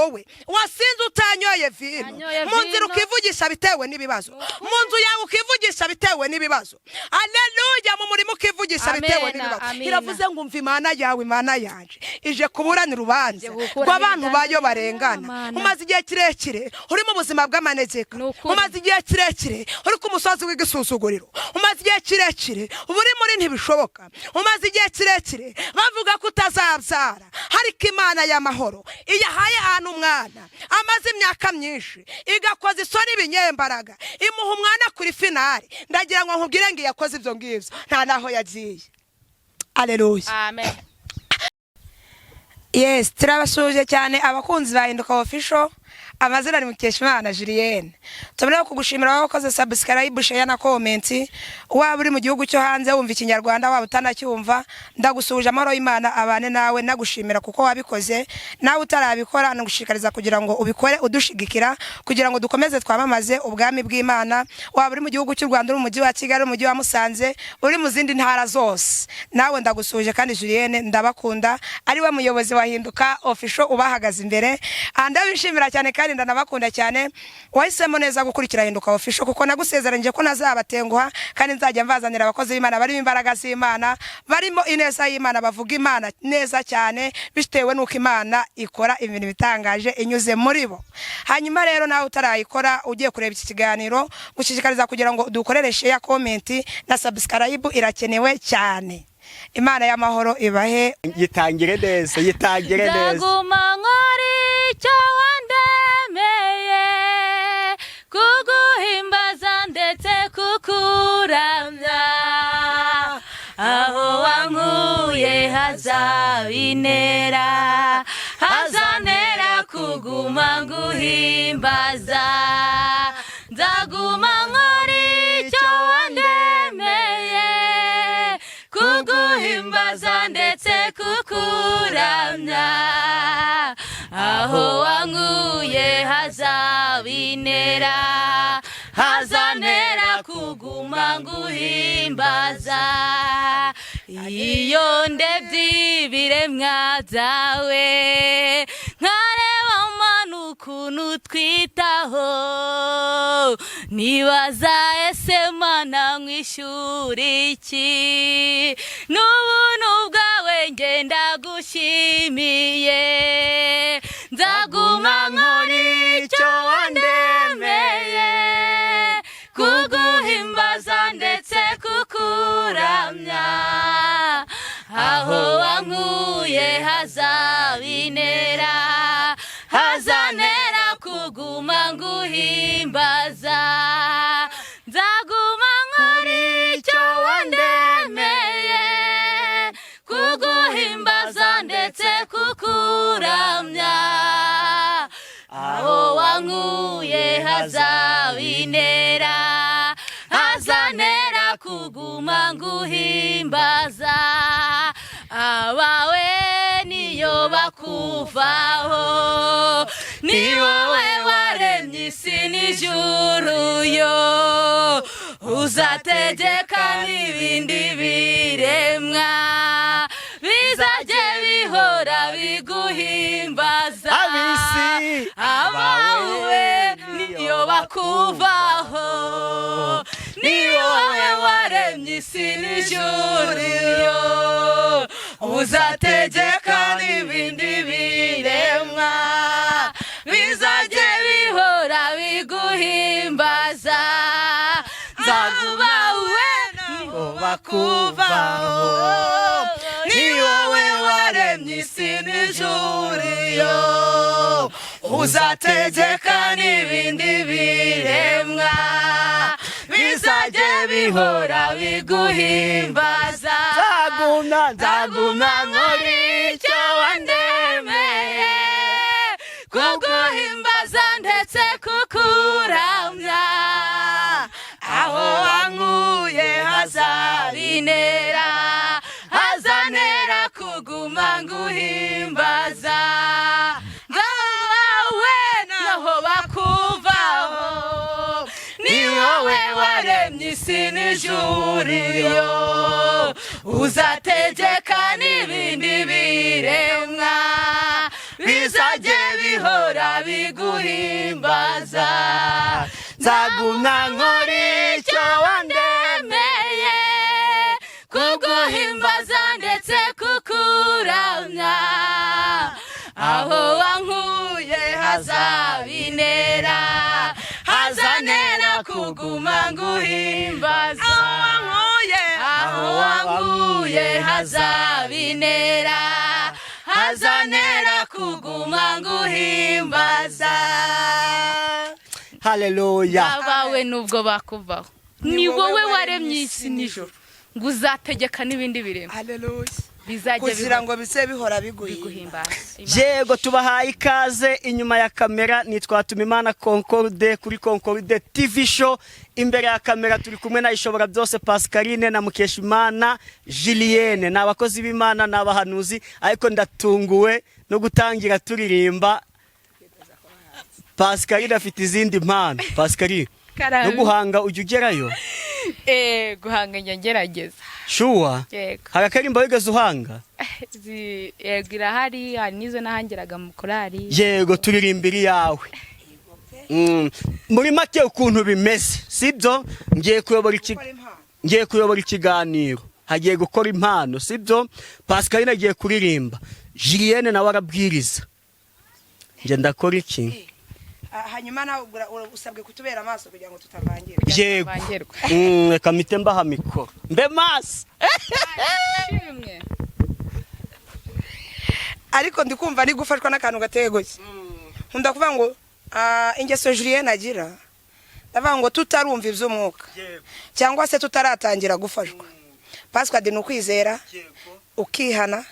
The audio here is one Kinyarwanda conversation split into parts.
Wowe wasinze utanyoye vino, Anyoye mu nzira vino. ukivugisha bitewe n'ibibazo, mu nzu yawe ukivugisha bitewe n'ibibazo, aleluya, mu murimo ukivugisha Amena, bitewe n'ibibazo. Amina. Iravuze ngo: "Umva, Imana yawe, Imana yanje, ije kuburana urubanza Ije gukura rw'abantu ibiganza bayo barengana." Mana. Umaze igihe kirekire uri mu buzima bw'amanegeka. Ni ukuri. Umaze igihe kirekire uri ku musozi w'igisuzuguriro. Umaze igihe kirekire uba uri muri ntibishoboka. Umaze igihe kirekire bavuga ko utazabyara, ariko Imana y'amahoro iyo ahaye ahantu umwana amaze imyaka myinshi, igakoza isoni ibinyembaraga, imuha umwana kuri finale. Ndagira ngo nkubwire ngo iyakoze ibyo ngibyo nta n'aho yagiye. Aleluya. Amen. Yes, turabasuhuje cyane abakunzi ba Hinduka Official. Amazina ni Mukeshimana Julienne. Tubona kugushimira wowe wakoze subscribe, share na comment. Waba uri mu gihugu cyo hanze wumva Ikinyarwanda, waba utanacyumva, ndagusuhuje, amahoro y'Imana abane nawe. Nagushimira kuko wabikoze. Nawe utarabikora, nagushishikariza kugira ngo ubikore, udushigikira kugira ngo dukomeze twamamaze ubwami bw'Imana. Waba uri mu gihugu cy'u Rwanda, uri mu mujyi wa Kigali, uri mu mujyi wa Musanze, uri mu zindi ntara zose, nawe ndagusuhuje. Kandi Julienne ndabakunda, ari we muyobozi wa Hinduka Official ubahagaze imbere. Ah, ndabishimira cyane kandi ndanabakunda cyane. Wahisemo neza gukurikira Hinduka Official, kuko nagusezeranyije ko ntazabatenguha kandi nzajya mbazanira abakozi b'Imana barimo imbaraga z'Imana, barimo ineza y'Imana, bavuga Imana neza cyane bitewe n'uko Imana ikora ibintu bitangaje inyuze muri bo. Hanyuma rero, nawe utarayikora ugiye kureba iki kiganiro, gushishikariza kugira ngo dukorere share, comment na subscribe, irakenewe cyane. Imana y'amahoro ibahe. Yitangire neza, yitangire neza. Nzaguma nkora icyo wandemeye, kuguhimbaza ndetse kukuramya. Aho wankuye hazabinera, hazanera kuguma nguhimbaza. Nzaguma nkora icyo wandemeye, kuguhimbaza ndetse kukuramya. Aho wankuye hazabinera, hazanera kuguma nguhimbaza. Iyo ndebye ibiremwa byawe, nkareba Mana ukuntu twitaho, nibaza: ese Mana, nkwishyura iki? N'ubuntu bwawe ngenda gushimiye. Nzaguma nkora icyo wandemeye, kuguhimbaza ndetse kukuramya. Aho wankuye hazabinera, hazanera kuguma nguhimbaza. Nzaguma nkora icyo wandemeye, kuguhimbaza ndetse kukuramya. Aho wankuye hazabinera, hazanera kuguma nguhimbaza. Abawe niyo bakuvaho, ni wowe waremye isi n'ijuru, yo uzategeka n'ibindi biremwa bizajye bihora biguhimbaza. Ab'isi, abawe niyo bakuvaho, ni wowe waremye isi n'ijuru, yo uzategeka n'ibindi biremwa bizajye bihora biguhimbaza. Nzagubawe bakuvaho, ni wowe waremye isi n'ijuru, yo uzategeka n'ibindi biremwa bizajye bihora biguhimbaza. Nzagumya, nzaguma nkora icyo wandemeye, kuguhimbaza ndetse kukuramya. Aho wankuye hazabinera, hazanera kuguma nguhimbaza. Ngawe naho bakuvaho, ni wowe waremye isi n'ijuru, yo uzategeka n'ibindi biremwa bizajye bihora biguhimbaza. Bizajye bihora biguhimbaza. Nzagumya nkora icyo wandemeye, kuguhimbaza ndetse kukuramya. Aho wankuye hazabinera, hazanera kuguma nguhimbaza. Aho wankuye, Aho wankuye hazabinera, hazanera kuguma nguhimbaza. Haleluya. Abawe nubwo bakuvaho, ni wowe waremye isi n'ijoro, ngo uzategeka n'ibindi biremwa Haleluya. bizajya Kugira ngo bize bihora biguhimba. biguhimbaza. Yego, tubahaye ikaze. Inyuma ya kamera nitwa Tumimana Concorde kuri Concorde TV Show. Imbere ya kamera turi kumwe na Ishobora Byose Pascaline na Mukeshimana Julienne. Ni abakozi b'Imana, ni abahanuzi, ariko ndatunguwe no gutangira turirimba. Pascaline afite izindi mpano. Pascaline, Karame. no guhanga ujya ugerayo? Guhanga njya ngerageza. Sure? Yego. Hari akarimbo wigeze uhanga? Yego, irahari. Hari n'izo nahangiraga mu korari. Yego, turirimbira iyawe. Muri make ukuntu bimeze, sibyo? Ngiye kuyobora ikiganiro, hagiye gukora impano, sibyo? Pascaline agiye kuririmba, Julienne nawe arabwiriza, njye ndakora iki? Hanyuma nawe usabwe kutubera amaso kugira ngo tutavangira. Yego. Tutavangerwa. Reka mpite mbaha mikoro, mbe maso. Shimwe. Ariko ndi kumva ari gufashwa n'akantu gateye gutya. Nkunda kuvuga ngo ingeso Julienne agira, ndavuga ngo tutarumva iby'umwuka cyangwa se tutaratangira gufashwa, Pascal, ni ukwizera, ukihana,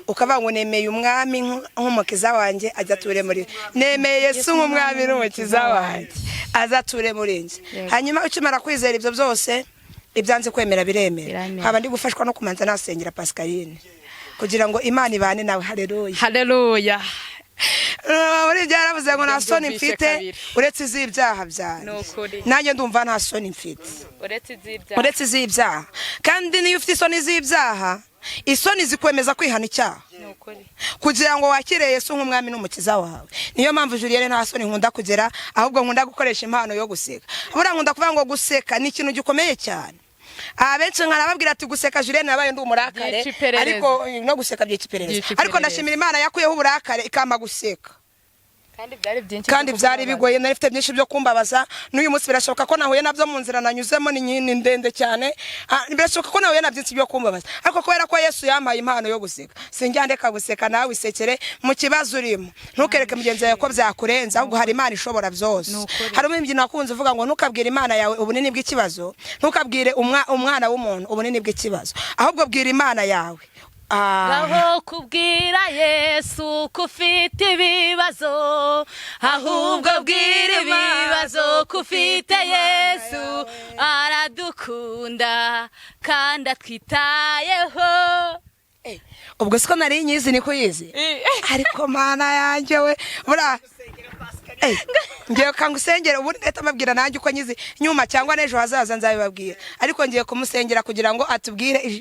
ukavuga ngo nemeye umwami nk'umukiza wanjye, ajya ature muri, nemeye Yesu nk'umwami n'umukiza wanjye, aza ature muri njye. Yego. Hanyuma ukimara kwizera ibyo byose, ibyanze kwemera biremera. Biremera. Nkaba ndi gufashwa no kumanza nasengera Pascaline kugira ngo Imana ibane nawe. Haleluya. Haleluya. Muri ibyo yaravuze ngo nta soni Byumvise mfite kabiri. uretse iz'ibyaha byanjye. Ni ukuri. Nanjye ndumva nta soni mfite Uretse iz'ibyaha. uretse iz'ibyaha. Kandi niyo ufite isoni z'ibyaha, isoni zikwemeza kwihana icyaha Ni ukuri. kugira ngo wakire Yesu nk'umwami n'umukiza wawe. Niyo mpamvu Julienne nta soni nkunda kugera, ahubwo nkunda gukoresha impano yo guseka. Buriya nkunda kuvuga ngo guseka ni ikintu gikomeye cyane. Abenshi nkarababwira ati guseka, Julienne, nabaye ndi umurakare. Byica iperereza. Ariko no guseka byica iperereza. Byica iperereza. Ariko ndashimira Imana yakuyeho uburakare ikampa guseka. Kandi byari byinshi Kandi byo byari kukubabaza. bigoye, nari mfite byinshi byo kumbabaza. N'uyu munsi birashoboka ko nahuye nabyo mu nzira nanyuzemo, ni ndende cyane. Birashoboka ko nahuye na byinshi byo kumbabaza, ariko kubera ko Yesu yampaye impano yo guseka, sinjya ndeka guseka. Nawe isekere mu kibazo urimo, ntukereke mugenzi wawe ko byakurenze, ahubwo hari Imana ishobora byose. Ni ukuri. Hari umwimbyino wakunze uvuga ngo ntukabwire Imana yawe ubunini bw'ikibazo, ntukabwire umwana w'umuntu ubunini bw'ikibazo, ahubwo bwira Imana yawe. Aho kubwira Yesu ko ufite ibibazo, ahubwo bwira ibibazo ko ufite Yesu. Aradukunda kandi atwitayeho. Ubwo siko nari nyizi, niko yizi, ariko Mana yanjye we, buriya ngiye kangusengera. Ubundi ndahita mbabwira nanjye uko nyizi nyuma, cyangwa n'ejo hazaza nzabibabwira, ariko ngiye kumusengera kugira ngo atubwire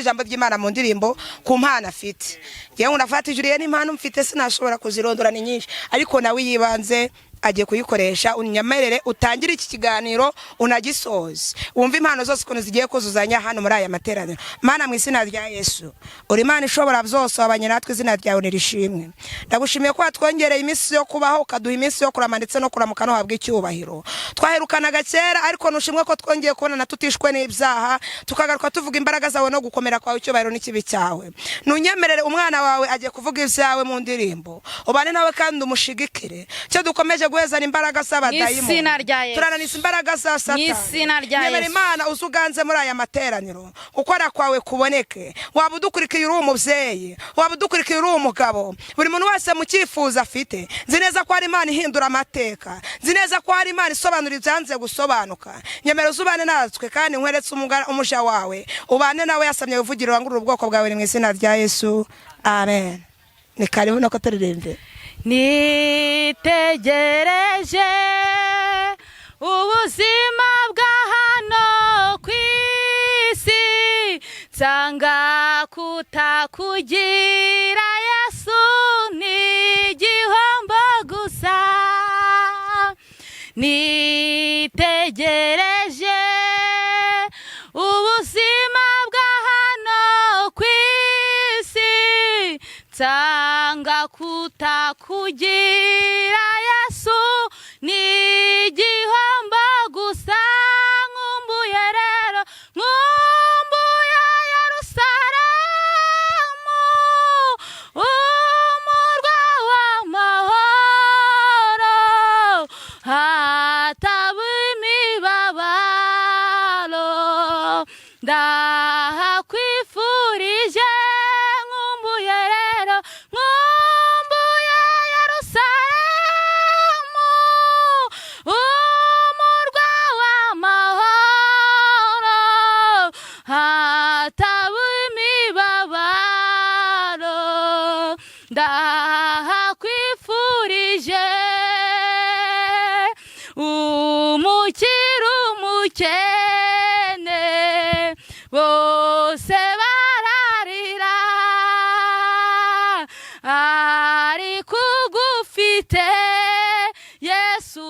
ijambo ry'Imana mu ndirimbo ku mpano afite. Ngewe ngo ndafata Julienne, impano mfite sinashobora kuzirondora, ni nyinshi, ariko nawe yibanze agiye kuyikoresha. Unyemerere utangire iki kiganiro unagisoze, wumve impano zose ukuntu zigiye kuzuzanya hano muri aya materaniro. Mana, mu izina rya Yesu, uri Imana ishobora byose, wabanye natwe, izina ryawe nirishimwe. Ndagushimiye ko watwongereye iminsi yo kubaho, ukaduha iminsi yo kurama ndetse no kuramuka, no habwa icyubahiro. Twaherukanaga kera, ariko nushimwe ko twongeye kubonana tutishwe n'ibyaha, tukagaruka tuvuga imbaraga zawe no gukomera kwawe. Icyubahiro n'ikibi cyawe. Nunyemerere, umwana wawe agiye kuvuga ibyawe mu ndirimbo, ubane nawe kandi umushigikire. Cyo dukomeje guhezana imbaraga z'abadayimoni. Mw'izina rya Yesu. Turananiza imbaraga za Satani. Mw'izina rya Nyemera, Yesu. Imana, uze uganze muri aya materaniro, gukora kwawe kuboneke. Waba udukurikiye uri umubyeyi, waba udukurikiye uri umugabo, buri muntu wese mu cyifuzo afite, nzi neza ko hari Imana ihindura amateka, nzi neza ko hari Imana isobanura ibyanze gusobanuka. Nyemera uzubane natwe, kandi nkweretse umuja wawe, ubane nawe yasamye wivugire, wangurure ubwoko bwawe. Ni mu izina rya Yesu, amen. Ni karibu nuko turirimbe. Nitegereje ubuzima bwa hano ku isi, nsanga kutakugira Yesu ni Nitegereje ubuzima bwa hano ku isi, nsanga kutakugira Yesu ni igihombo gusa. Nkumbuye rero, nkumbuye Yerusalemu, umurwa w'amahoro, hataba imibabaro. Ndahakwifurije. Nkumbuye rero, nkumbuye Yerusalemu, umurwa w'amahoro, hataba imibabaro. Ndahakwifurije. Umukire, umukene, bose bararira, ariko ugufite Yesu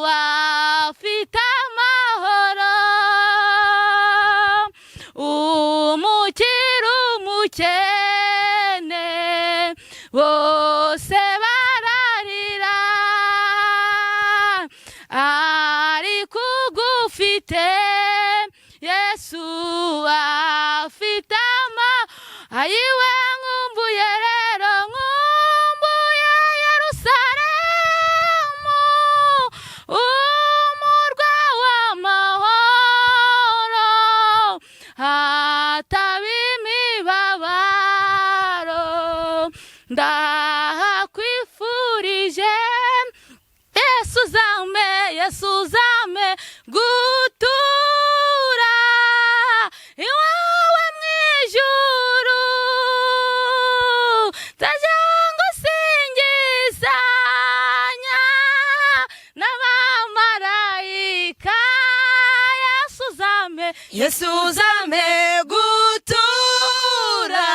afite amahoro. Umukire, umukene, bose bararira, ariko ugufite Yesu afite ama ayiwe. Nkumbuye rero, nkumbuye Yerusalemu, umurwa w'amahoro, hataba imibabaro. Ndahakwifurije. Yesu uzampe, Yesu uzampe gutura iwawe mu ijuru, nzajya ngusingizanya n'abamarayika. Yesu uzampe, Yesu uzampe gutura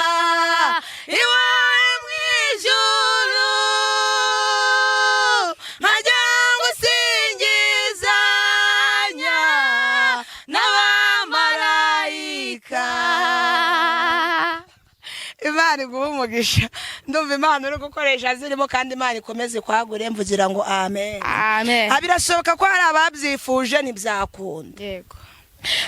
iwawe mu ijuru, nkajya ngusingizanya n'abamarayika. Imana iguhe umugisha. Ndumva Imana uri gukoresha zirimo, kandi Imana ikomeze kwagure. Mvugira ngo amen. Amen. Ah, birashoboka ko hari ababyifuje ntibyakunda. Yego.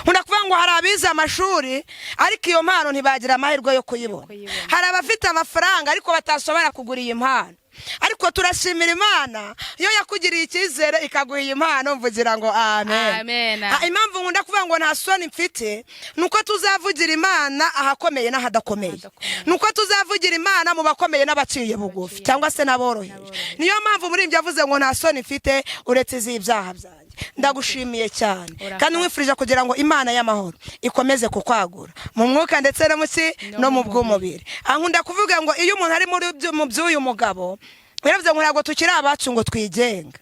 Nkunda kuvuga ngo hari abize amashuri, ariko iyo mpano ntibagira amahirwe yo kuyibona. Kuyibona. Hari abafite amafaranga, ariko batashobora kugura iyi mpano. Ariko turashimira Imana iyo yakugiriye icyizere ikaguha iyi mpano. Mvugira ngo amen. Amen. Ah, impamvu nkunda kuvuga ngo nta soni mfite ni uko tuzavugira Imana ahakomeye n'ahadakomeye. Ahadakomeye. Ni uko tuzavugira Imana mu bakomeye n'abaciye bugufi, cyangwa se n'aboroheje. Niyo mpamvu muri ibyo avuze ngo nta soni mfite uretse iz'ibyaha byanjye. Ndagushimiye cyane. Urakoze. Kandi nkwifurije kugira ngo Imana y'amahoro ikomeze kukwagura mu mwuka ndetse no mu ki no mu bw'umubiri. Ah, nkunda kuvuga ngo iyo umuntu ari mu by'uyu mugabo, yaravuze ngo ntabwo tukiri abacu ngo twigenga.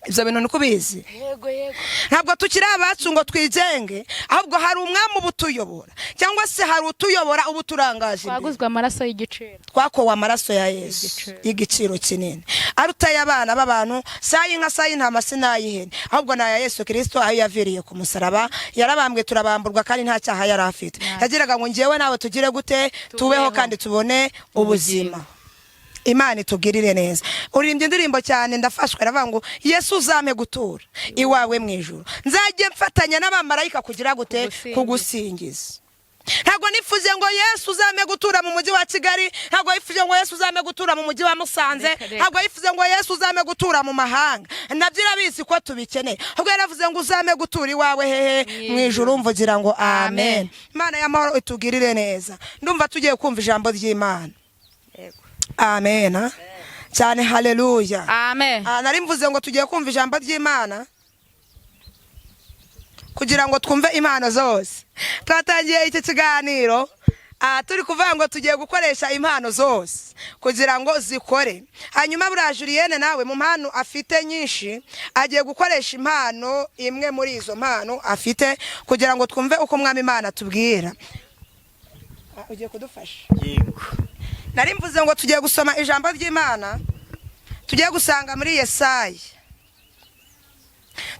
Ibyo bintu niko ubizi? Yego, yego. Ntabwo tukiri abacu ngo twigenge, ahubwo hari umwami uba utuyobora, cyangwa se hari utuyobora uba uturangaje imbere. Twaguzwe amaraso y'igiciro. Twakowe amaraso ya Yesu Y'igiciro. y'igiciro kinini, aruta ay'abana b'abantu, si ay'inka, si ay'intama, si n'ay'ihene, ahubwo ni aya Yesu Kirisito, ayo yaviriye ku musaraba. Yarabambwe, turabamburwa, kandi nta cyaha yari afite. Yagiraga ngo ngewe nawe tugire gute? Tubeho Tubeho. kandi tubone ubuzima. Imana itugirire neza. Urimbye indirimbo cyane ndafashwe. Aravuga ngo Yesu uzampe gutura iwawe mu ijuru, nzajye mfatanya n'abamarayika kugira gute? Kugusingiza. Kugusingiza. Ntabwo nifuje ngo Yesu uzampe gutura mu mujyi wa Kigali, ntabwo yifuje ngo Yesu uzampe gutura mu mujyi wa Musanze, Reka, reka. ntabwo yifuze ngo Yesu uzampe gutura mu mahanga, nabyo irabizi ko tubikeneye, ahubwo yaravuze ngo uzampe gutura iwawe hehe? Mu ijuru. Mvugira ngo amen. Amen. Imana y'amahoro itugirire neza. Ndumva tugiye kumva ijambo ry'Imana. Yego. Amen, ah. Cyane, haleluya. Amen. Ah, nari mvuze ngo tugiye kumva ijambo ry'Imana kugira ngo twumve impano zose. Twatangiye iki kiganiro, turi kuvuga ngo tugiye gukoresha impano zose kugira ngo zikore. Hanyuma buriya Julienne nawe mu mpano afite nyinshi agiye gukoresha impano imwe muri izo mpano afite kugira ngo twumve uko Umwami Imana atubwira. Ah, ugiye kudufasha? Yego. Nari mvuze ngo tugiye gusoma ijambo ry'Imana, tugiye gusanga muri Yesaya.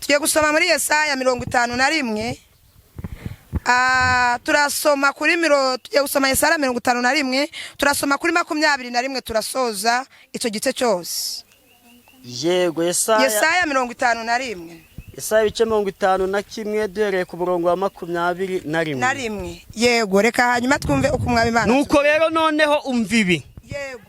Tugiye gusoma muri Yesaya 51. Turasoma kuri tugiye gusoma Yesaya 51, turasoma kuri 21, turasoza icyo gice cyose. Yego, Yesaya. Yesaya 51. Yesaya ibice 51, duhereye ku murongo wa 21. Na rimwe, yego. Reka hanyuma twumve uko Umwami Imana. Nuko rero noneho umva ibi, Yego.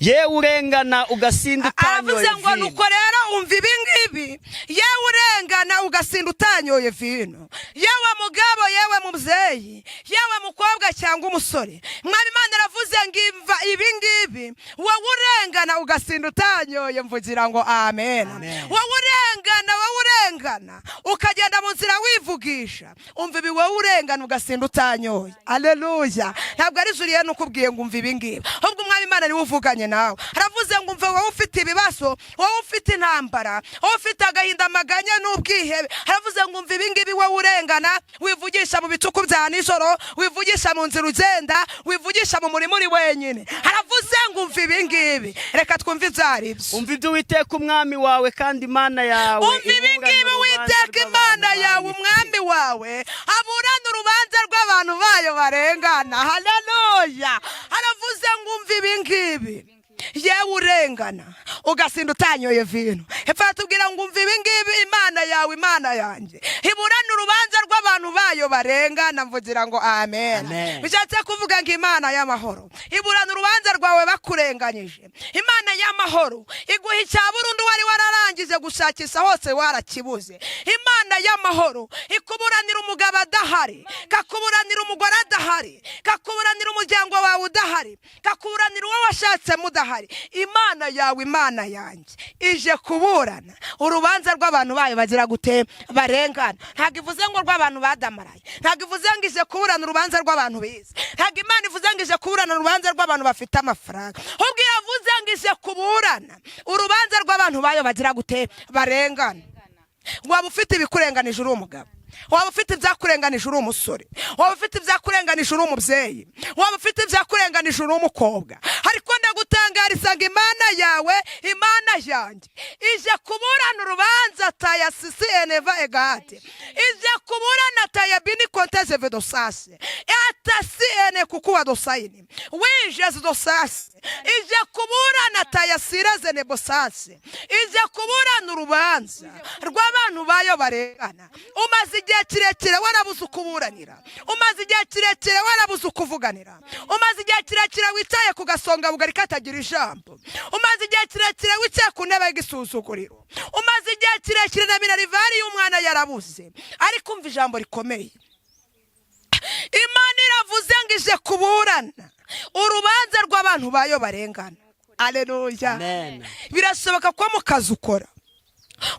yewe urengana ugasinda utanyoye Aravuze ngo vino. Nuko rero umva ibi ngibi, yewe urengana ugasinda utanyoye vino, yewe mugabo, yewe mubyeyi, yewe mukobwa cyangwa umusore. Mwami Imana aravuze ngo imva ibi ngibi, wowe urengana ugasinda utanyoye. Mvugira ngo amen. Amen. Wowe urengana, wowe urengana ukagenda mu nzira wivugisha, umva ibi, wowe urengana ugasinda utanyoye. Aleluya! Ntabwo ari Julien ukubwiye ngo umva ibi ngibi, ahubwo Umwami Imana niwe uvuganye nawe. Aravuze ngo umva, wowe ufite ibibazo, wowe ufite intambara, wowe ufite agahinda, amaganya n'ubwihebe. Aravuze ngo umva ibi ngibi, wowe urengana wivugisha mu bicuku bya nijoro, wivugisha mu nzira ugenda, wivugisha mu murima uri wenyine. Aravuze ngo umva ibi ngibi. Reka twumve ibyo ari byo. Umva ibyo Uwiteka Umwami wawe kandi Imana yawe Umva ibi iburana ngibi, urubanza Uwiteka rw'abantu Imana yawe, bayo. Umwami wawe, aburana urubanza rw'abantu bayo barengana. Haleluya! Aravuze ngo umva ibi ngibi, yewe urengana ugasinda utanyoye vino. Hepfo aratubwira ngo umva ibi ngibi, Imana yawe, Imana yanjye iburana urubanza rw'abantu bayo barengana. Mvugira ngo amen. Amen. Bishatse kuvuga ngo Imana y'amahoro iburana urubanza rwawe bakurenganyije. Imana y'amahoro iguha icya burundu wari wararangije gushakisha hose warakibuze. Imana y'amahoro ikuburanira umugabo adahari, kakuburanira umugore adahari, kakuburanira umuryango wawe udahari, kakuburanira uwo washatsemo udahari. Imana yawe, Imana yanjye ije kuburana urubanza rw'abantu bayo bagira gute? Barengana. Ntabwo ivuze ngo rw'abantu badamaraye, ntabwo ivuze ngo ije kuburana urubanza rw'abantu bize, ntabwo Imana ivuze ngo ije kuburana urubanza rw'abantu bafite amafaranga, ahubwo iravuze ngo ije kuburana urubanza rw'abantu bayo bagira gute? Barengana. Waba ufite ibikurenganije uri umugabo, waba ufite ibyakurenganije uri umusore, waba ufite ibyakurenganije uri umubyeyi, waba ufite ibyakurenganije uri umukobwa, ariko ndagutangariza ngo Imana yawe, Imana yanjye ije kuburana urubanza. Taya sisi eneva egate, ije kuburana taya bini konteze vedosase atasi ene kukuwa dosayini wijeze dosase. Ije kuburana taya siraze nebosase, ije kuburana urubanza rw'abantu bayo barengana. Umaze igihe kirekire warabuze ukuburanira, umaze igihe kirekire warabuze ukuvuganira, umaze igihe kirekire wicaye ku gasonga bugari katagira ijambo, umaze igihe kirekire wicaye ku ntebe y'igisuzuguriro, umaze igihe kirekire na minerval y'umwana yarabuze. Ariko umva ijambo rikomeye, Imana iravuze ngo ije kuburana urubanza rw'abantu bayo barengana. Aleluya! Amen. Birashoboka ko mu kazi ukora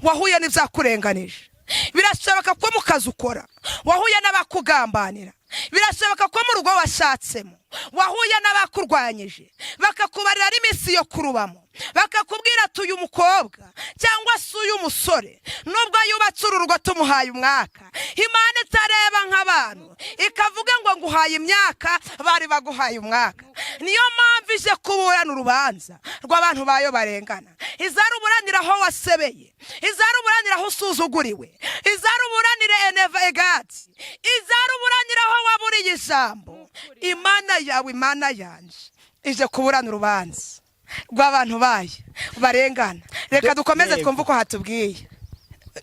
wahuye n'ibyakurenganije, birashoboka ko mu kazi ukora wahuye n'abakugambanira, birashoboka ko mu rugo washatsemo wahuye n'abakurwanyije, bakakubarira n'iminsi yo kurubamo, bakakubwira ati uyu mukobwa cyangwa se uyu musore nubwo yubatse uru rugo tumuhaye umwaka. Imana itareba nk'abantu ikavuga ngo nguhaye imyaka, bari baguhaye umwaka. Niyo mpamvu ije kuburana urubanza rw'abantu bayo barengana. Izaruburanira aho wasebeye, izaruburanira aho usuzuguriwe, izaruburanire eneva egati, izaruburanira aho waburiye ijambo. Imana yawe, Imana yanjye ije kuburana urubanza rw'abantu bayo barengana. Reka dukomeze twumve uko hatubwiye.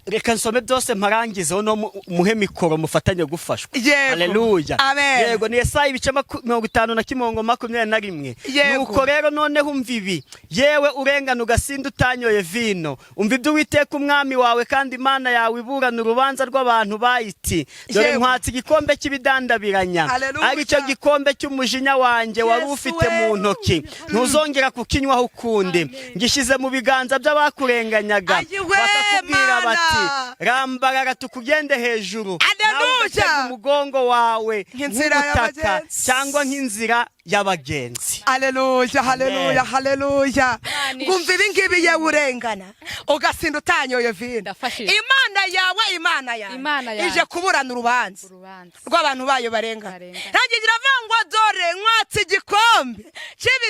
Reka nsome byose mparangizeho no muhe mikoro mufatanye gufashwa. Yego. Haleluya! Amen. Yego, ni Yesaya ibice 51, 21. Yego. Nuko rero noneho umva ibi, yewe urengana ugasinda utanyoye vino, umva ibyo Uwiteka Umwami wawe kandi Imana yawe iburana urubanza rw'abantu bayiti: dore nkwatse igikombe cy'ibidandabiranya, Haleluya. ari cyo gikombe cy'umujinya wanjye wari Yesu ufite we. mu ntoki, ntuzongera kukinywaho ukundi. Ngishyize mu biganza by'abakurenganyaga, Ayiwe, bakakubwira Mana. bati: rambarara tukugende hejuru, Haleluya. nawe ugatega umugongo wawe Nk'inzira nk'ubutaka y'abagenzi. cyangwa nk'inzira y'abagenzi. Haleluya, haleluya, Amen. haleluya! Imana Ngumva ibi ngibi, yewe urengana ugasinda utanyoye vino, Ndafashije. Imana yawe, Imana yawe Imana yanjye. ije kuburana urubanza Urubanza rw'abantu bayo barengana. Barengana. Nanjye iravuga ngo dore nkwatse igikombe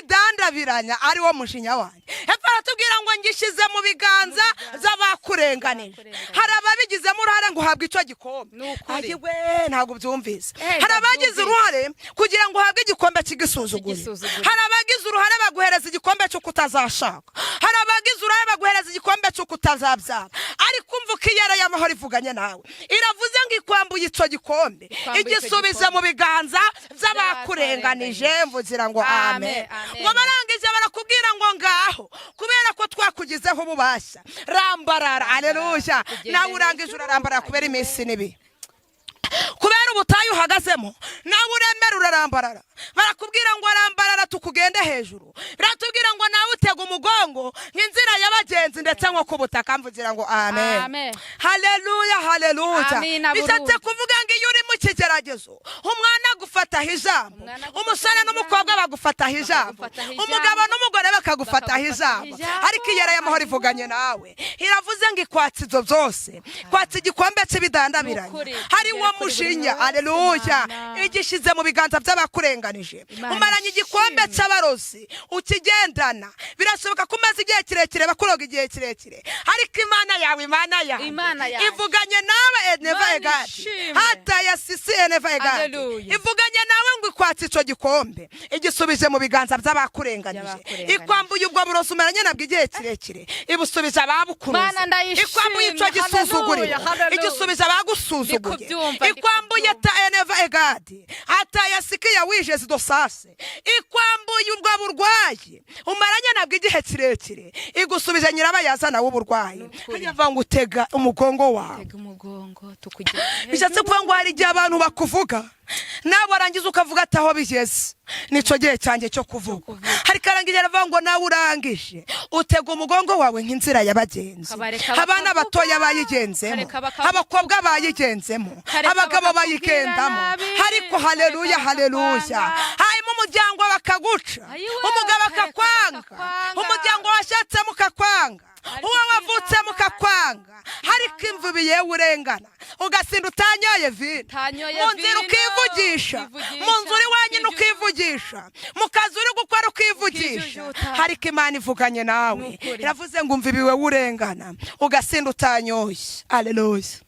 cy'ibidandabiranya, ari wo mujinya wanjye. Hepfo aratubwira ngo ngishyize mu biganza by'abakurenganije. by'abakurenganije. By'abakurenganije. Hari ababigizemo uruhare ngo uhabwe icyo gikombe. Ni ukuri. Ayiwe, ntabwo byumvise. Eh, Hari abagize ndabyumvise. uruhare kugira ngo uhabwe igikombe cy'igisuzuguriro. Cy'igisuzuguriro. Hari abagize uruhare baguhereza igikombe cy'uko utazashaka. Hari abagize uruhare baguhereza igikombe cy'uko utazabyara. Ariko umva uko iyera y'amahoro ivuganye nawe, iravuze ngo ikwambuye icyo gikombe, Ikwambuye icyo igisubiza gikombe. mu biganza by'abakurenganije. Mvugira ngo amen. Amen, amen. Ngo barangije barakubwira ngo ngaho, kubera ko twakugizeho ububasha, rambarara. Aleluya. Ugende Nawe urangije hejuru. urarambarara kubera iminsi nibi, kubera ubutayu uhagazemo, nawe uremera urarambarara. Barakubwira ngo arambarara tukugende hejuru. Biratubwira ngo nawe utega umugongo nk'inzira y'abagenzi, ndetse nko ku butaka. Mvugira ngo amen. Amen. Haleluya, haleluya. Amina, Bishatse burundu. kuvuga ngo iyo uri mu kigeragezo, umwana agufataho ijambo, Umwana agufataho umusore n'umukobwa bagufataho ijambo, Bakagufataho ijambo. umugabo n'umugore bakagufataho Bakagufataho ijambo. ijambo. Ariko iyera y'amahoro ivuganye nawe, iravuze ngo ikwatsa ibyo byose, kwatsa igikombe cy'ibidandabiranye. Nukuri, Hari tugere uwo kuri buri mujinya. wese, Aleluya. Mana. Igishyize mu biganza by'abakurenganije. Imana Umaranye igikombe ishimwe. cy'abarozi ukigendana. Birashoboka ko umaze igihe kirekire bakuroga igihe kirekire, ariko Imana yawe, Imana yawe Imana yawe. ivuganye nawe eneva Imana egadi ishimwe. hata ya sisi eneva egadi. Hallelujah. Ivuganye nawe ngo ikwatse icyo gikombe, igisubije mu biganza by'abakurenganije. By'abakurenganije. Ikwambuye ubwo burozi umaranye nabwo igihe kirekire, ibusubije ababukuruze. Mana, ndayishimye. Ikwambuye icyo gisuzuguriro, Hallelujah, hallelujah. igisubije abagusuzuguye. Ndikubyumva, Ikwambuye ndikubyumva. ta eneva egadi atayasikiya wije zidosase. Ikwambuye ubwo burwayi umaranye nabwo igihe kirekire, igusubije nyirabayazana w'uburwayi. Nukuri. Hanyuma ngo utega umugongo wawe. Tega umugongo tukugere. Bishatse kuvuga ngo hari igihe abantu bakuvuga, nawe warangiza ukavuga ati aho bigeze nicyo gihe cyanjye cyo kuvuga. Hari karangije aravuga ngo nawe urangije utega umugongo wawe nk'inzira y'abagenzi. Kabareka Abana bakavuga. batoya bayigenzemo, Kareka bakavuga. abakobwa bayigenzemo, Kareka abagabo bakakubwira bayigendamo. nabi. Ariko haleluya, Kareka haleluya. bakakwanga. Hanyuma umuryango bakaguca, Ayiwe, umugabo kareka akakwanga, bakakwanga. umuryango washatsemo ukakwanga, Ariko uwo wavutsemo ukakwanga. Ariko imvubi yewe urengana ugasinda utanyoye vino, Utanyoye mu nzira vino, ukivugisha, ukivugisha, mu nzu uri wenyine ukijujuta. ukivugisha, mu kazi uri gukora ukivugisha. Ukijujuta. Ariko Imana ivuganye nawe, Nukuri. iravuze ngo umva ibiwe urengana ugasinda utanyoye. Aleluya.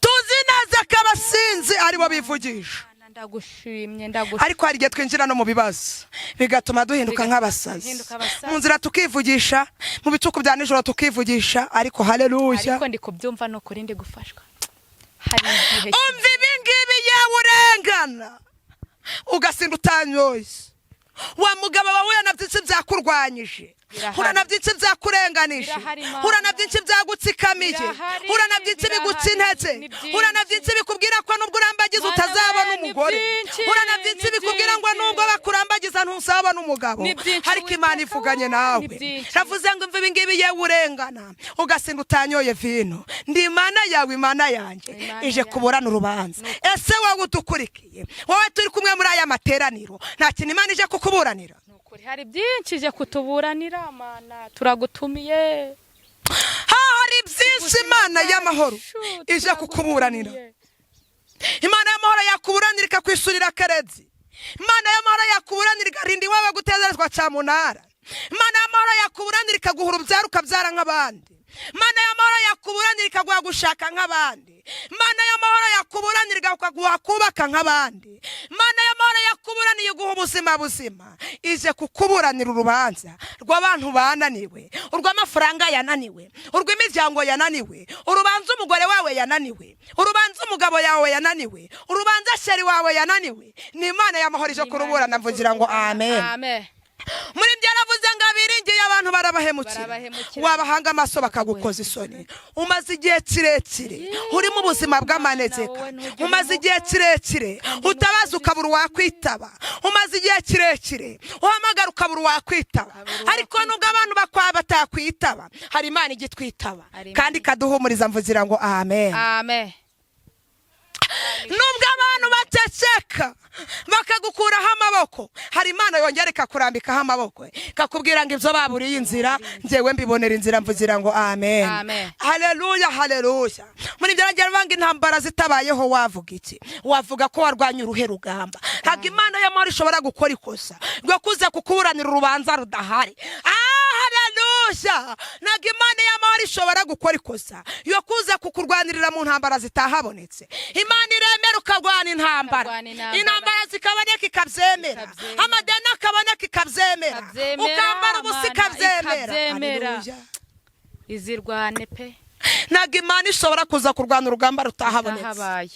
Tuzi neza ko abasinzi aribo bivugisha. Mana, ndagushimye, ndagushimye. Ariko hari igihe twinjira no mu bibazo bigatuma duhinduka Bigatuma nk'abasazi. duhinduka abasazi. Mu nzira tukivugisha, mu bicuku bya nijoro tukivugisha, ariko haleluya. Ariko ndi kubyumva, ni ukuri ndi gufashwa. Hari igihe Umva ibi ngibi, yewe urengana ugasinda utanyoye, wa mugabo wawe na byinshi byakurwanyije, Birahari. hura na byinshi byakurenganije, Birahari, Mana. hura na byinshi byagutsikamiye, Birahari, hura na byinshi biguca birahari, intege, ni byinshi. hura na byinshi bikubwira ko nubwo urambagiza Mana utazabona we, ni umugore, byinshi, hura na byinshi ni bikubwira ngo byinshi. nubwo bakurambagiza ntuzabona umugabo. Ni byinshi, Ariko Imana Uwiteka ivuganye we, nawe, ni byinshi. ravuze ngo imva ibi ngibi, yewe urengana ugasinda utanyoye vino, ndi Imana yawe, Imana yanjye Imana ije yawe. kuburana urubanza. Ese wowe udukurikiye, wowe turi kumwe muri aya materaniro, nta kintu Imana ije kukuburanira? Ni ukuri hari byinshi ije kutuburanira. Mana, turagutumiye. Ha, hari byinshi Imana y'amahoro ije kukuburanira. Imana y'amahoro yakuburanira ikakwishyurira kerezi. Imana y'amahoro yakuburanira ikarinda iwawe gutezerezwa cyamunara. Imana y'amahoro yakuburanira ikaguha urubyaro ukabyara nk'abandi. Imana y'amahoro yakuburanira ikaguha gushaka nk'abandi. Imana y'amahoro yakuburanira ikaguha kubaka nk'abandi. Imana y'amahoro yakuburaniye iguha ubuzima buzima. Ije kukuburanira urubanza rw'abantu bananiwe, urw'amafaranga yananiwe, urw'imiryango yananiwe, urubanza umugore wawe yananiwe, urubanza umugabo yawe yananiwe, urubanza sheri wawe yananiwe. Ni Imana y'amahoro ije kuruburana. Mvugira ngo amen. Amen. Muri byo yaravuze ngo abiringiye abantu barabahemukira, Barabahemukira. wabahanga amaso bakagukoza isoni. Umaze igihe kirekire uri mu buzima bw'amanegeka, wowe ntugire umaze igihe kirekire utabaza ukabura uwakwitaba, umaze igihe kirekire uhamagara ukabura uwakwitaba. Ukabura Ariko nubwo abantu bakwa batakwitaba, hari Imana ijya itwitaba Hari Imana. kandi ikaduhumuriza. Mvugira ngo amen. Amen. Nubwo abantu bateceka bakagukuraho amaboko, hari Imana yongera ikakurambikaho amaboko, ikakubwira ngo ibyo baburiye inzira, njyewe mbibonera inzira. Mvugira ngo amen. Amen. Haleluya, haleluya. Muri ibyo nagira banga intambara zitabayeho wavuga iki? Wavuga ko warwanya uruhe rugamba? Ntabwo Imana y'amahoro ishobora gukora ikosa rwo kuza kukuburanira urubanza rudahari. Ah, haleluya. Haleluya! Ntabwo Imana y'amahoro ishobora gukora ikosa yo kuza kukurwanirira mu ntambara zitahabonetse. Imana iremera ukarwana intambara, Ukarwana intambara. intambara zikaboneka ikabyemera, Ikabyemera. amadeni akaboneka ikabyemera, Ikabyemera, ukambara ubusa Mana ikabyemera. ikabyemera. Haleluya. Izirwane pe. Ntabwo Imana ishobora kuza kurwana urugamba rutahabonetse. Habaye.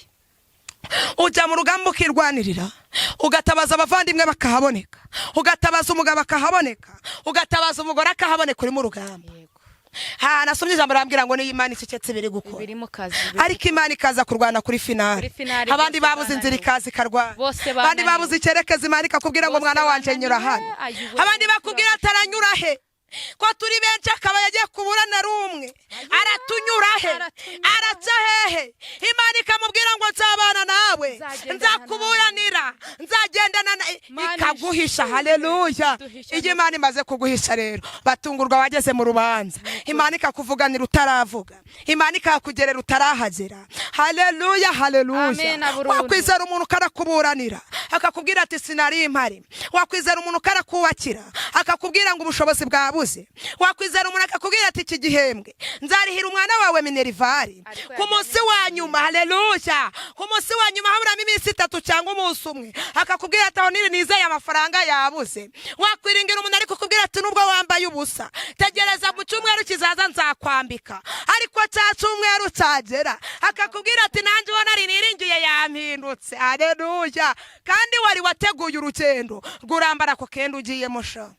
Ujya mu rugamba ukirwanirira, ugatabaza abavandimwe bakahaboneka, ugatabaza umugabo akahaboneka, ugatabaza umugore akahaboneka, uri mu rugamba. Yego. Ha, nasomye ijambo rambwira ngo niyo Imana icecetse biri gukora, Biri mu kazi. ariko Imana ikaza kurwana kuri finale. Kuri finale, Abandi bose babuze inzira, bananiwe. ikaza ikarwana. Bose Abandi bananiwe. babuze icyerekezo, Imana ikakubwira ngo Bose mwana wanje nyura bananiwe. hano. Ayiwe, Abandi bakubwira ataranyura he, ko turi benshi, akaba yagiye kuburana ari umwe, aratunyura he? Aratunyura. Araca hehe? Imana ikamubwira ngo nzabana nawe, Nzagendana nzakuburanira, nzagendana Mana ikaguhisha. ishimwe. Haleluya. Duhisha. Iyo Imana imaze kuguhisha rero, batungurwa wageze mu rubanza. Imana ikakuvuganira utaravuga, Imana ikakugerera utarahagera. Haleluya, haleluya. Amen, burundu. Wakwizera umuntu ukarakuburanira, akakubwira ati sinari mpari. Wakwizera umuntu ukarakubakira, akakubwira ngo ubushobozi bwabuze. Wakwizera umuntu akakubwira ati iki gihembwe nzarihira umwana wawe minerval. Ariko Ku munsi wa nyuma, haleluya, ku munsi wa nyuma haburamo iminsi 3 cyangwa umunsi umwe, akakubwira ati aho niri nizeye amafaranga yabuze. Wakwiringira umuntu ariko kukubwira ati nubwo wambaye ubusa, tegereza mu cyumweru kizaza nzakwambika. Ariko cya cyumweru cyagera, akakubwira ati nanjye ubona nari niringiye yampindutse. Haleluya! Kandi wari wateguye urugendo rw'urambara ako kenda ugiyemo sha.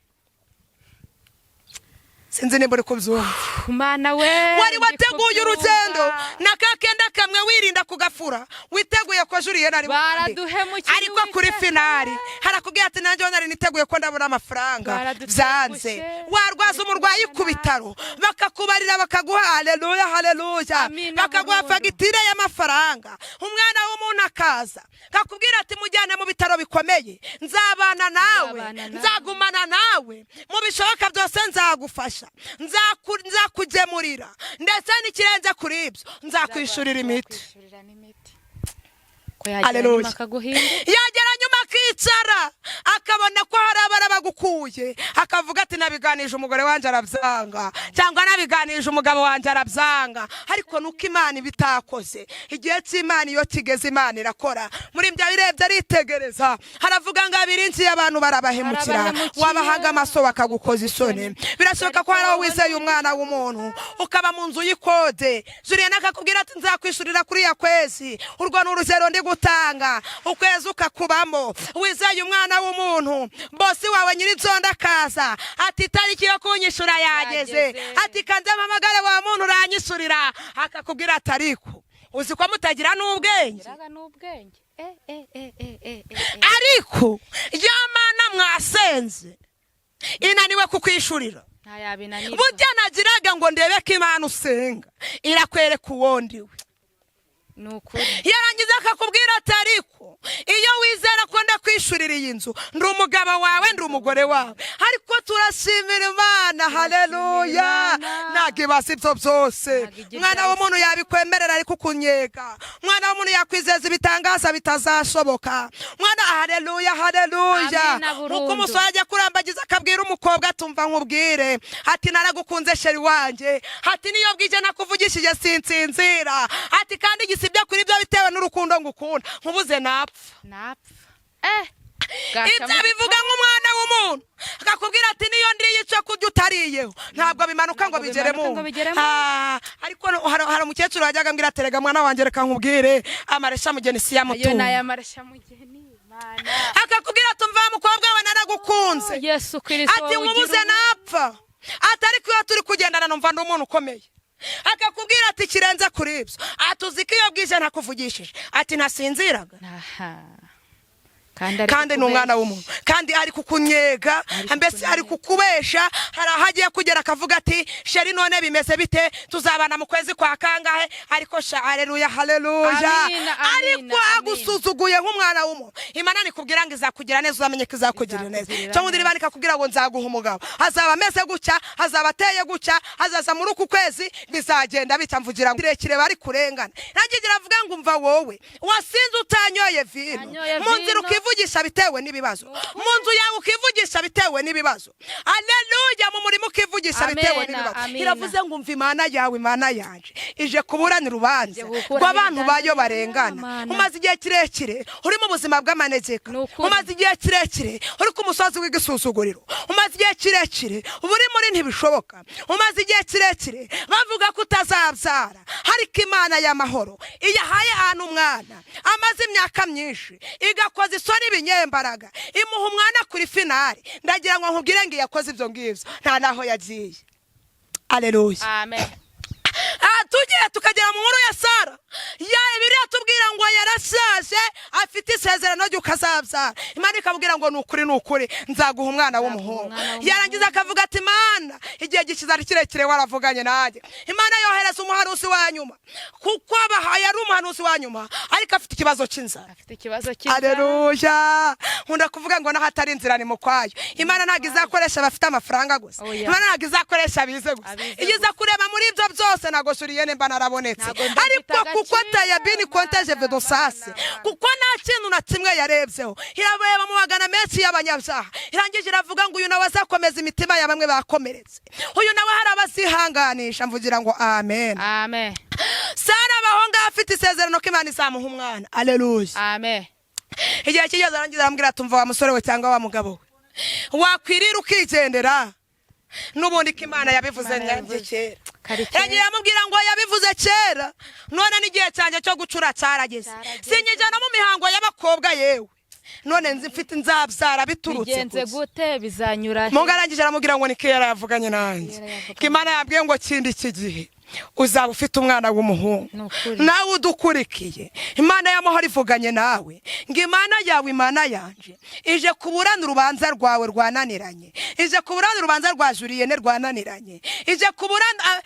Sinzi nimba uri kubyumva. Mana we. Wari Ndi wateguye kubyumva. urugendo na ka kenda kamwe wirinda kugafura, witeguye ko Juliyene ari bukandike. Baraduhemukiye, Ariko kuri Uwiteka. finale harakubwira ati nanjye nari niteguye ko ndabona amafaranga, Baradutengushye. byanze. Warwaza umurwayi ku bitaro, bakakubarira, bakaguha, haleluya, haleluya, Amina, bakaguha burundu. fagitire y'amafaranga. Umwana w'umuntu akaza kakubwira ati mujyane mu bitaro bikomeye, nzabana nawe, Nzabana nawe. nzagumana nawe, mu bishoboka byose nzagufasha, nzakugemurira, ndetse n'ikirenze kuri ibyo nzakwishurira imiti. Nzakwishurira n'imiti. Ko yagera Haleluya. nyuma akaguhinda. Yagera nyuma akicara, akabona ko hari abara bagukuye, akavuga ati nabiganije umugore wanjye arabyanga, cyangwa nabiganije umugabo wanjye arabyanga. Ariko nuko Imana iba itakoze. Igihe cy'Imana iyo kigeze, Imana irakora. Muri ibyo birebye aritegereza, haravuga ngo abiringiye abantu barabahemukira, Barabahemukira. wabahaga amaso bakagukoza isoni. Birashoboka ko hari aho wizeye umwana w'umuntu, ukaba mu nzu y'ikode, Juliyana akakubwira ati nzakwishurira kuri ya kwezi. Urwo ni urugero ndi gutanga. Ukwezi ukakubamo wizeye umwana w'umuntu, boss wawe nyir'inzondo akaza ati itariki yo kunyishura yageze, Yageze. ati kanze mpamagare wa muntu uranyishurira, akakubwira ati ariko uzi ko mutagira n'ubwenge. Giraga n'ubwenge. Eh, eh, eh, eh, eh, eh, eh. Ariko ya Mana mwasenze inaniwe kukwishurira. Nta yabinanirwa. Burya nagiraga ngo ndebe ko Imana usenga irakwereka uwo ndiwe. Ni ukuri. Yarangiza akakubwira ati ariko iyo wizera ko ndakwishurira iyi nzu, ndi umugabo wawe, ndi umugore wawe. Ariko turashimira Imana, haleluya. Imana. Ntabwo ibasa ibyo byose. Ntabwo ijya Umwana ibyasa. w'umuntu yabikwemerera ariko ukunyega. Umwana w'umuntu yakwizeza ibitangaza bitazashoboka. Mwana, haleluya, haleluya. Amina, burundu. Nkuko umusore ajya kurambagiza akabwira umukobwa atumva nkubwire, ati naragukunze chéri wanjye, ati niyo bwije nakuvugishije sinsinzira, ati kandi igisibya kuri byo bitewe n'urukundo ngukunda, nkubuze napfa. Napfa. Eh. Ibyo bivuga nk'umwana w'umuntu, akakubwira ati niyo ndiye icyo kurya utariyeho ntabwo bimanuka ngo Ntabwo bigere bimanuka mu ngo bigere mu. Ah, ariko hari umukecuru wajyaga ambwira ati rega mwana wanjye, reka nkubwire, amaresha mugeni si Ayo ni yamutunga. aya marashamugeni. Mana. Akakubwira ati umva mukobwa we, naragukunze, Yesu Kristo. ati nkubuze napfa, ati ariko iyo turi kugendana numva ndi umuntu ukomeye. Akakubwira ati kirenze kuri ibyo, ati uzi ko iyo bwije ntakuvugishije, ati ntasinziraga. Aha. Kandi ari Kandi ni umwana kukubesha. w'umuntu, kandi ari kukunyega. Ari Mbese ari kukubesha. Hari aho agiye kugera akavuga ati chéri, none bimeze bite? Tuzabana mu kwezi kwa kangahe? Ariko sha, haleluya, haleluya. Amina, amina, Ariko amina. agusuzuguye nk'umwana w'umuntu. Imana nikubwira ngo izakugira neza, uzamenye ko izakugirira neza. Izakugirira Cyangwa undi neza. niba ikakubwira ngo nzaguha umugabo, azaba ameze gutya, azaba ateye gutya, azaza muri uku kwezi, bizagenda bitya, mvugira ngo kirekire bari kurengana. Nanjye ngira avuga ngo umva wowe wasinze utanyoye vino Utanyoye mu nzira vino. ukivuga. ukivugisha bitewe n'ibibazo, mu nzu yawe ukivugisha bitewe n'ibibazo, aleluya, mu murimo ukivugisha Amena, bitewe n'ibibazo. amina. Iravuze ngo umva, Imana yawe, Imana yanje, ije kuburana urubanza Ije gukura rw'abantu ibiganza bayo barengana. Mana. Umaze igihe kirekire uri mu buzima bw'amanegeka, Ni ukuri. umaze igihe kirekire uri ku musozi w'igisuzuguriro, umaze igihe kirekire uba uri muri ntibishoboka, umaze igihe kirekire bavuga ko utazabyara, ariko Imana y'amahoro iyo ahaye ahantu umwana amaze imyaka myinshi, igakoza isoni ibinyembaraga, imuha umwana kuri finale. Ndagira ngo nkubwire ngo iyo yakoze ibyo ngibyo nta n'aho yagiye. Aleluya. Amen. Ah, tugiye tukagera mu nkuru ya Sara ya Bibiliya tubwira ngo yarashaje, afite isezerano ry'uko azabyara. Imana ikamubwira ngo ni ukuri, ni ukuri, nzaguha umwana w'umuhungu. Umwana w'umuhungu. Yarangiza akavuga ati: "Imana, igihe gishize ari kirekire waravuganye nanjye." Imana yohereza umuhanuzi wa nyuma, kuko abahaye ari umuhanuzi wa nyuma, ariko afite ikibazo cy'inzara. Afite ikibazo cy'inzara. Aleluya. Nkunda kuvuga ngo n'ahatari inzira ni mu kwayo. Imana ntabwo izakoresha abafite amafaranga gusa. Oya. Imana ntabwo izakoresha abize gusa. Abize. Igize kureba muri ibyo byose, ntabwo Julienne mba narabonetse. Ntabwo mba Ariko mfite kuko agaciro, tayabini konteje Mana, vedosase, Mana. kuko nta kintu na kimwe yarebyeho, irareba mu magana menshi y'abanyabyaha, irangije iravuga ngo uyu nawe azakomeza imitima ya bamwe bakomeretse, uyu nawe hari abazihanganisha. Mvugira ngo amen. Amen. Sara abaho ngaho afite isezerano ko Imana izamuha umwana. Aleluya. Amen. Igihe kigeze, arangiza arambwira ati: "Umva wa musore we cyangwa wa mugabo we, wakwirira ukigendera n'ubundi ko Imana yabivuze Imana nyange yabivuze. kera." Kare kera. Yagiye amubwira ngo yabivuze kera, none n'igihe cyanjye cyo gucura cyarageze. Cyarageze. Sinyijya no mu mihango y'abakobwa, yewe none nzi mfite nzabyara biturutse Bigenze kuki? gute? Bizanyura he? Mungu arangije aramubwira ngo niko yavuganye nanjye, Kera yavuganye. ko Imana yabwiye ngo kindi iki gihe uzaba ufite umwana w'umuhungu. Ni ukuri. Nawe udukurikiye, Imana y'amahoro ivuganye nawe ngo Imana yawe, Imana yanje, ije kuburana urubanza rwawe rwananiranye, ije kuburana urubanza rwa Julienne rwananiranye, ije kuburana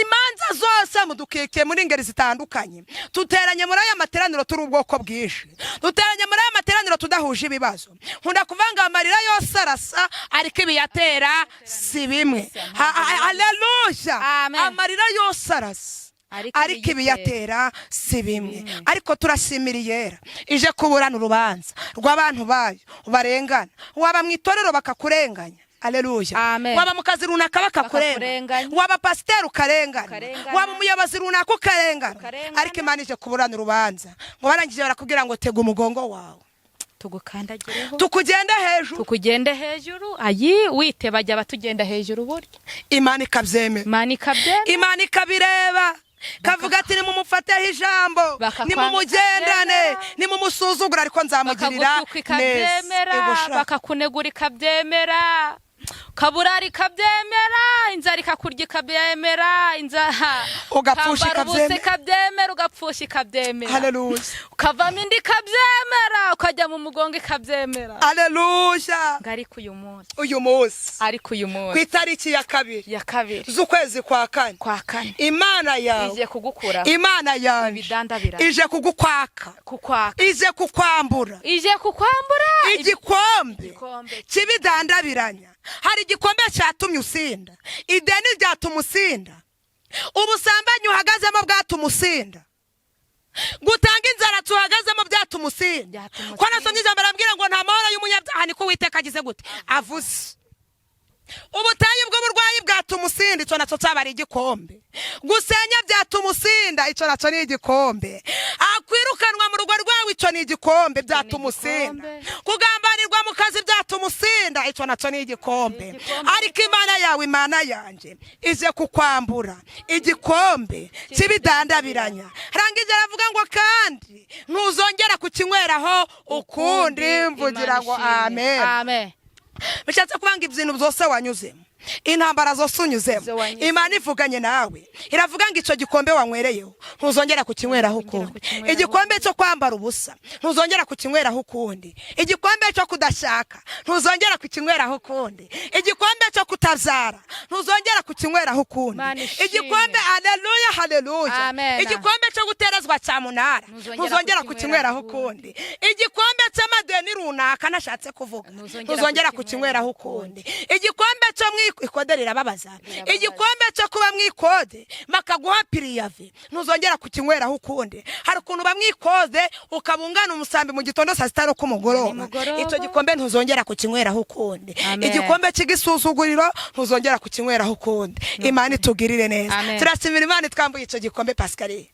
imanza zose mudukikiye muri ngeri zitandukanye. Tuteranye muri aya materaniro turi ubwoko bwinshi, duteranye muri aya materaniro tudahuje ibibazo. Nkunda kuvanga amarira yose arasa, ariko ibiyatera si bimwe. Haleluya. Amen. Amarira yose arasa, Ariko ariko ibiyatera si bimwe. Ariko turashimira Iyera ije kuburana urubanza rw'abantu bayo barengana. Waba mu itorero bakakurenganya, aleluya. Amen. Waba mu kazi runaka bakakurenganya. Bakakurenganya. Waba pasiteri ukarengana. Ukarengana. Waba umuyobozi runaka ukarengana. Ukarengana. Ariko Imana ije kuburana urubanza, ngo barangije barakubwira ngo tega umugongo wawe, Tugukandagireho, tukugende hejuru. Tukugende hejuru. Ayi wite bajya batugenda hejuru burya. Imana ikabyemera. Imana ikabyemera. Imana ikabireba, kavuga ati: "Nimumufateho ijambo, Bakakwanga nimumugendane, ikabyemera. nimumusuzugura, ariko nzamugirira Bakagutuka neza." ikabyemera. Ego sha. Bakakunegura ikabyemera, ukaburara ikabyemera, inzara ikakurya ikabyemera, inzara Ugapfusha ukambara ubusa ikabyemera. ikabyemera, ugapfusha ikabyemera, Haleluya. ukavamo inda ikabyemera, ukajya mu mugongo ikabyemera. Haleluya. Ngo ariko uyu munsi, Uyu munsi, ariko uyu ku munsi, itariki ya 2 ya 2 z'ukwezi kwa 4, kwa 4, Imana yawe, ije kugukura Imana yanjye, ibidandabira, ije kugukwaka, kukwaka, ije kukwambura, ije kukwambura igikombe igikombe kibidandabiranya. Hari igikombe cyatumye usinda, ideni ryatuma usinda, ubusambanyi uhagazemo bwatuma usinda, gutanga inzara tuhagazemo byatuma usinda. Byatuma Ko nasomye ijambo arambwira ngo nta mahoro y'umunyabyaha, niko Uwiteka agize gute? Avuze. Ubutayu bw'uburwayi bwatuma usinda, icyo nacyo cyaba ari igikombe. Gusenya byatuma usinda, icyo nacyo ni igikombe. Akwirukanwa mu rugo rwawe, icyo ni igikombe byatuma usinda. Igikombe. Kugambanirwa mu kazi byatuma usinda, icyo nacyo ni igikombe. Igikombe. Ariko Imana yawe, Imana yanjye, ije kukwambura igikombe cy'ibidandabiranya. Rangije aravuga ngo kandi ntuzongera kukinyweraho ukundi. Mvugira ngo amen. Amen. Bishatse kuvuga ngo ibintu byose wanyuzemo, intambara zose unyuzemo, Izo wanyuzemo. Imana ivuganye nawe, iravuga ngo icyo gikombe wanywereyeho ntuzongera kukinyweraho Ntuzongera ukundi. kukinyweraho. Igikombe cyo kwambara ubusa ntuzongera kukinyweraho ukundi. Igikombe cyo kudashaka ntuzongera kukinyweraho ukundi. Igikombe cyo kutabyara ntuzongera kukinyweraho ukundi. Imana ishimwe. Igikombe, haleluya, haleluya. Amen. Igikombe cyo guterezwa cyamunara Ntuzongera ntuzongera kukinyweraho kukinyweraho ukundi. Igikombe cy'amadeni runaka nashatse kuvuga Ntuzongera ntuzongera kukinyweraho kukinyweraho ukundi. Igikombe cyo mu Ikode rirababaza. Igikombe cyo kuba mu ikode bakaguha préavis, ntuzongera kukinyweraho ukundi. Hari ukuntu uba mu ikode ukaba ungana umusambi mu gitondo, saa sita no ku mugoroba. Nimugoroba. Icyo gikombe ntuzongera kukinyweraho ukundi. Amen. Igikombe cy'igisuzuguriro ntuzongera kukinyweraho ukundi. Imana itugirire neza. Amen. Turashimira Imana itwambuye icyo gikombe, Pascaline.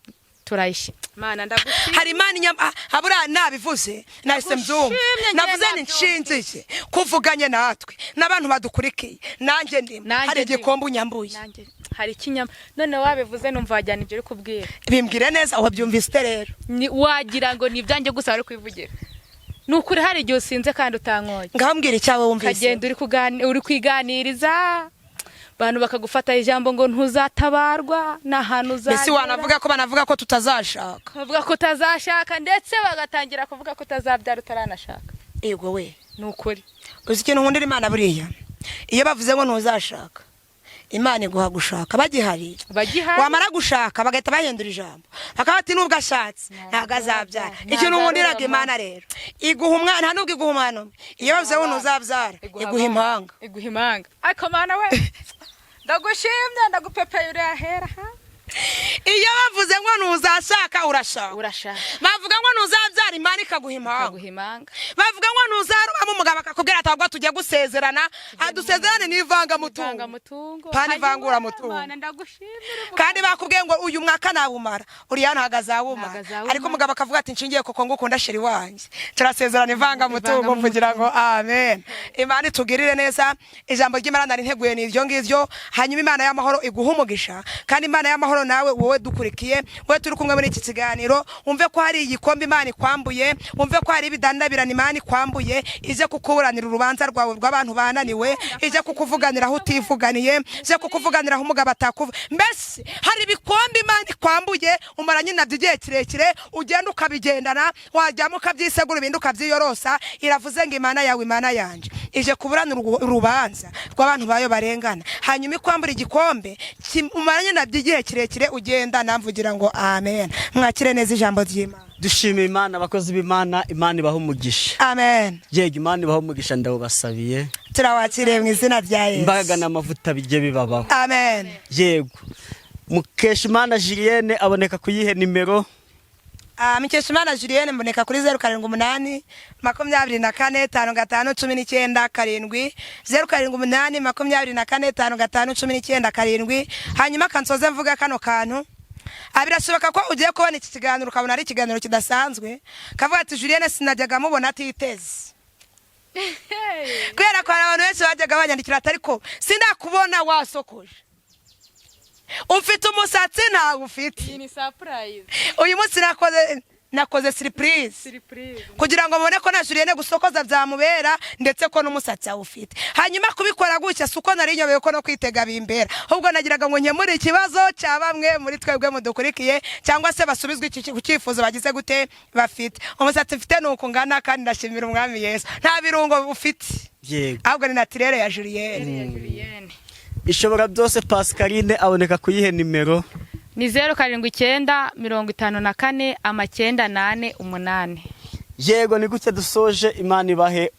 Turayishima Mana, ndagushimye. Hari Imana inyama habura nabivuze, nahise mbyumva. Ndagushimye, njye Navuze ni nabyumvise. nshinziye kuvuganye natwe n'abantu badukurikiye, nanjye ndimo. Nanjye Hari ndimo. igikombe unyambuye. Nanjye hari ikinyama none wabivuze numva wajyana ibyo uri kubwira. Bimbwire neza, wabyumvise ute rero? Wagira ngo ni ibyanjye gusa wari kwivugira. Ni ukuri, hari igihe usinze kandi utanyoye. Ngaho mbwira icyawe wumvise. Ukagenda uri kwiganiriza abantu, bakagufata ijambo ngo ntuzatabarwa n'ahantu Mbese uzagera. wanavuga ko banavuga ko tutazashaka. Bavuga ko utazashaka, ndetse bagatangira kuvuga ko utazabyara utaranashaka. Yego we. Ni ukuri. Uzi ikintu nkundira Imana? Buriya iyo bavuze ngo ntuzashaka, Imana iguha gushaka bagihari. Bagihari. Wamara gushaka bagahita bahindura ijambo, bakaba bati nubwo ashatse ntabwo azabyara. Ikintu nkundiraga Imana rero, iguha umwana, nta nubwo iguha umwana umwe. Iyo bavuze ngo ntuzabyara, iguha impanga. Iguha impanga. Ariko Mana we, ndagushimye, ndagupepeye, urahera ha. Iyo bavuze ngo ntuzashaka, urashaka. Urashaka. Bavuga ngo ntuzabyara, Imana ikaguha impanga. Ikaguha impanga. Bavuga ngo ntuzarubamo umugabo, akakubwira ati ahubwo tujye gusezerana, adusezerane n'ivangamutungo. Ivangamutungo. Pana ivanguramutungo. Mana, ndagushimira. Kandi bakubwiye ngo uyu mwaka nawumara, uriya ntabwo azawumara. Ntabwo azawumara. Ariko umugabo akavuga ati nshingiye kuko ngukunda chéri wanjye, turasezerana ivangamutungo. Ivangamutungo. Mvugira ngo amen. Imana itugirire neza. Ijambo ry'Imana nari nteguye ni iryo ngiryo. Hanyuma Imana y'amahoro iguha umugisha, kandi Imana y'amahoro nawe, wowe dukurikiye, wowe turi kumwe muri iki kiganiro, wumve ko hari igikombe Imana ikwambuye, wumve ko hari ibidandabirana Imana ikwambuye, ize kukuburanira urubanza rwawe rw'abantu bananiwe, ije kukuvuganira aho utivuganiye, ije kukuvuganira aho umugabo atakuvuga. Mbese hari ibikombe Imana ikwambuye umaranye nabyo igihe kirekire, ugenda ukabigendana, wajyamo ukabyisegura, ibindi ukabyiyorosa. Iravuze ngo Imana yawe, Imana yanjye, ije kuburanira urubanza rw'abantu bayo barengana, hanyuma ikwambura igikombe umaranye nabyo igihe kirekire ugenda. Namvugira ngo amen. Mwakire neza ijambo ry'Imana. Dushima Imana, abakozi b'Imana, Imana ibaha umugisha. Amen. Yego, Imana ibaha umugisha, ndawubasabiye. Turawakiriye mu izina rya Yesu. Imbaraga n'amavuta bijye bibabaho. Amen. Yego, Mukeshimana Julienne aboneka ku yihe nimero? Mukeshimana Julienne mboneka kuri 0782455197, 0782455197. Hanyuma kansoze mvuga kano kantu. Birashoboka ko ugiye kubona iki kiganiro ukabona ari ikiganiro kidasanzwe, kavuga ati Julienne sinajyaga mubona atiteze, kubera ko hari abantu benshi bajyaga banyandikira ati ariko sindakubona wasokoje, ufite umusatsi, ntawe ufite. Iyi ni surprise. Uyu munsi nakoze surprise Surprise. kugira ngo mubone ko na Julienne gusokoza byamubera, ndetse ko n'umusatsi awufite. Hanyuma kubikora gutya si uko nari nyobeye ko no kwitega bimbera, ahubwo nagiraga ngo nkemure ikibazo cya bamwe muri twebwe mudukurikiye, cyangwa se basubizwe iki cyifuzo bagize gute bafite. Umusatsi mfite ni uku ngana, kandi ndashimira Umwami Yesu, nta birungo ufite, ahubwo ni naturelle ya Julienne. Julienne. Ishobora byose Pascaline aboneka ku yihe nimero? Ni 07954 948. Yego, ni gutya dusoje. Imana ibahe.